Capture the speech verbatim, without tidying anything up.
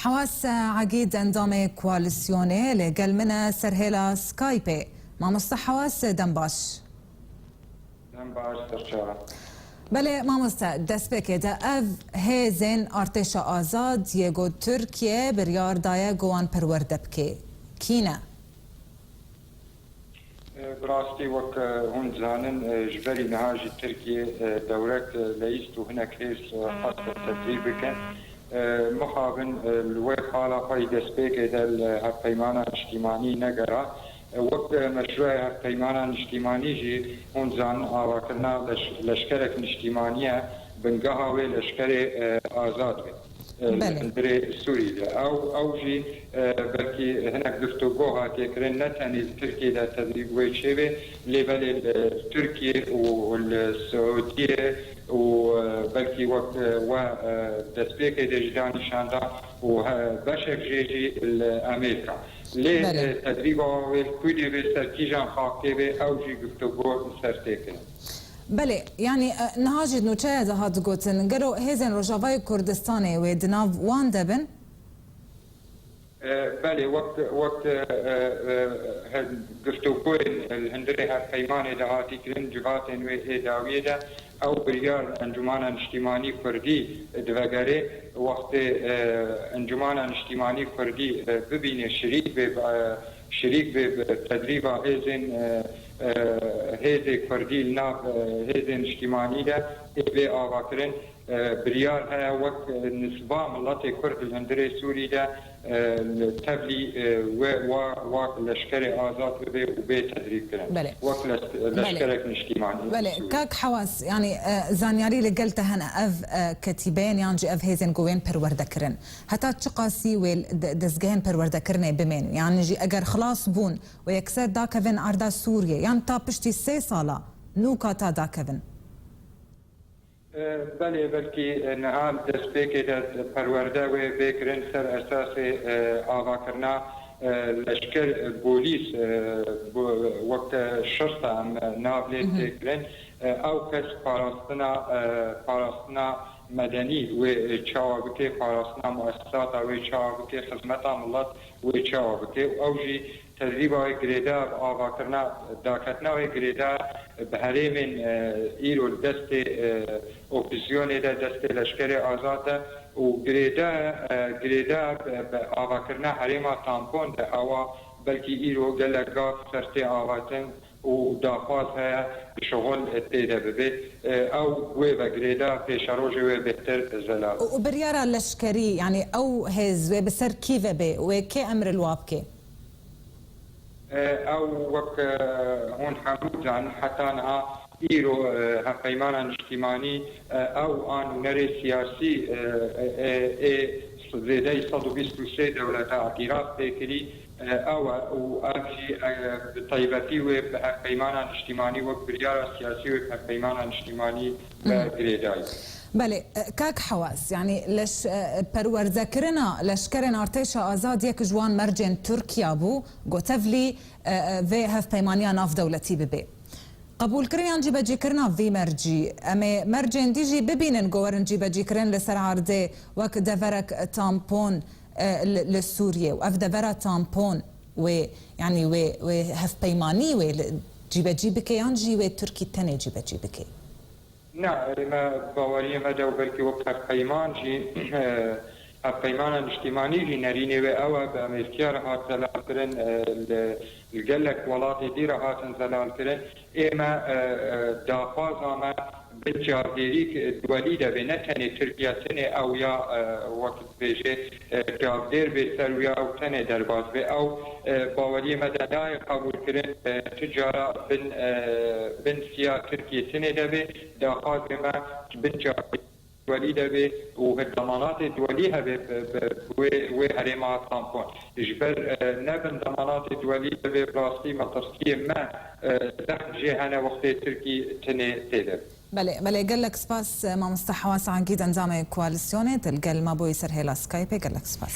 Hewas Egîd, endamê koalîsyonê, li gel min e ser hêla Skypeê. Mamoste Hewas, dem baş. Dem baş, serçava. Belê mamoste, destpêkê de ev hêzên Artêşa Azad yê ku Tirkiye biryar daye ku wan perwerde bike, kî ne? E, bi rastî wek, e, hûn dizanin, e, ji berî niha jî Tirkiye, e, dewrek, e, leyîst û hinek hêz, e, xwest tedbîr bikin. E, mixabin, e, li wê xala xwe yî destpêkê de li Hevpeymana Niştîmanî negera. E, wek, e, meşrûya Hevpeymana Niştîmanî jî hûn dizanin avakirina leş-, leşkerek niştîmanî ye, bingeha wê leşkerê, e, azad be. E, li Belê. hundirê Sûrî de. Ew, ew jî, e, belkî hinek guftûgo hatiye kirin, ne tenê li Tirkiye de tedrîb wê çêbê, lê belê li Tirkiye û li Siûdiye û, e, belkî wek, e, we, e, destpêkê de jî danîşanda û he-, beşek jê jî li Amerîka. Lê, Belê. e, tedrîba wê li ku dê bê, ser kîjan xaktê bê, ew jî guftûgo li ser tê kirin. Belê, yanî, e, niha jî nûçeya de hat gotin, gelo hêzên Rojavayê Kurdistanê wê di nav wan de bin? E, belê, wek, wek, e, e, e, he-, guftûgoyên li hundirê hevpeymanê de hatî kirin, civatên wê ê dawiyê de ew biryar Encûmana Niştîmanî Kurdî divegerê, wextê, e, Encûmana Niştîmanî Kurdî, e, bibîne şirîk bê, e, şirîk bê bi tedrîba hêzên, e, e, hêzê Kurdî li nav, e, hêzên niştîmanî de ê bê avakirin. E, biryar heye wek, e, nisba miletê Kurd li hundirê Sûrî de, e, li tevlî, e, we, wa, wa leşkerê azad bibe û bê tedrîb kirin. Belê. Wek les-, Belê. leşkerek niştîmanî Belê. Sûrî. Kak Hewas, yanî, e, zanyarî li gel te hene ev, e, ketîbeyên yan jî ev hêzên ku wên perwerde kirin. Heta çiqasî wê de-, dezgehên perwerdekirinê bimên? Yan jî eger xilas bûn û yekser dakevin arda Sûriyê, yan ta piştî sê sala nûka ta dakevin? E, belê, belkî, e, niha destpêkê de perwerde wê bê kirin ser esasê, e, avakirina, e, leşker, e, bolîs, e, bo-, wek, e, şirta em, e, nav lê Mhm. tê kirin. E, ew kes parastina, e, parastina medenî wê, e, çawa bike, parastina muessisata wê çawa bike, xizmeta milet wê çawa bike. Û ew jî tedrîba wê girêdayî, avakirina, daketina wê girêdayî bi herêmên, e, îro li destê, e, opozîsyonê de, destê leşkerê azad de û girêdayî, e, girêdayî bi, bi avakirina herêma Tampon de, ewa belkî îro gelek gav ser tê avatin û daxwaz heye şixul tê de bibe. E, ew wê ve girêdayî, pêşerojê wê bêhtir zelal. Û, û biryara leşkerî, yanî ew hêz wê bi ser kî ve bê, wê kê emrê li wa bike? E, ew wek, e, hûn hemû dizanin, heta niha îro, e, hevpeymana niştîmanî, e, ew a nûnerê siyasî, e, e, e, ê zêdeyî sed û bîst û sê dewleta Iraq tê kirî, e, ew e û ev jî, e, bi taybetî wê bi hevpeymana niştîmanî wek biryara siyasî wê bi hevpeymana niştîmanî ve Mhm. girêdayî. Belê, e, kak Hewas, yanî leş-, e, perwerdekirina leşkerên Artêşa Azad yek ji wan mercên Tirkiya bû, ku tevlî, e, e, vê hevpeymaniya navdewletî bibe. Qebûlkirina yan cîbecîkirina vî mercî, em ê mercên dî jî bibînin ku werin cîbecîkirin li ser erdê wek deverek tampon, e, li, li Sûriyê û ev devera tampon wê, yanî wê, wê hevpeymanî wê li, cîbecî bike yan jî wê Tirkî tenê cîbecî bike? Na, me baweriyê me de û belkî wek hevpeyman jî, e, hevpeymana niştîmanî jî nerînê wê ew e, bi Amerîkiya re hat zelalkirin, e, li, li gelek welatê dî re hatin zelalkirin. Ê me, e, e, daxwaza me bin çavdêrî duwelî de bê, ne tenê Tirkiye, tenê ew ya, e, wek dibêje, e, çavdêr bê ser wî ya ew tenê derbas bê. Ew, e, baweriyê me de nayê qebûlkirin, e, tu cara bin, e, bin siya Tirkiye tinê de bê, daxwazê me bin çavdêrî duwelî de bê û demanatê duwelî hebe bi, bi, bi wê, wê herêma tampon. Ji ber, e, nebin demanatê duwelî de bê, bi rastî metirsiyê me, e, zehf jê hene wextê Tirkî tinê tê de. Belê, belê, gelek spas, e, mamoste Hewas Egîd, endamê koalîsyonê, tu li gel me bûyî ser hêla Skypeê, gelek spas.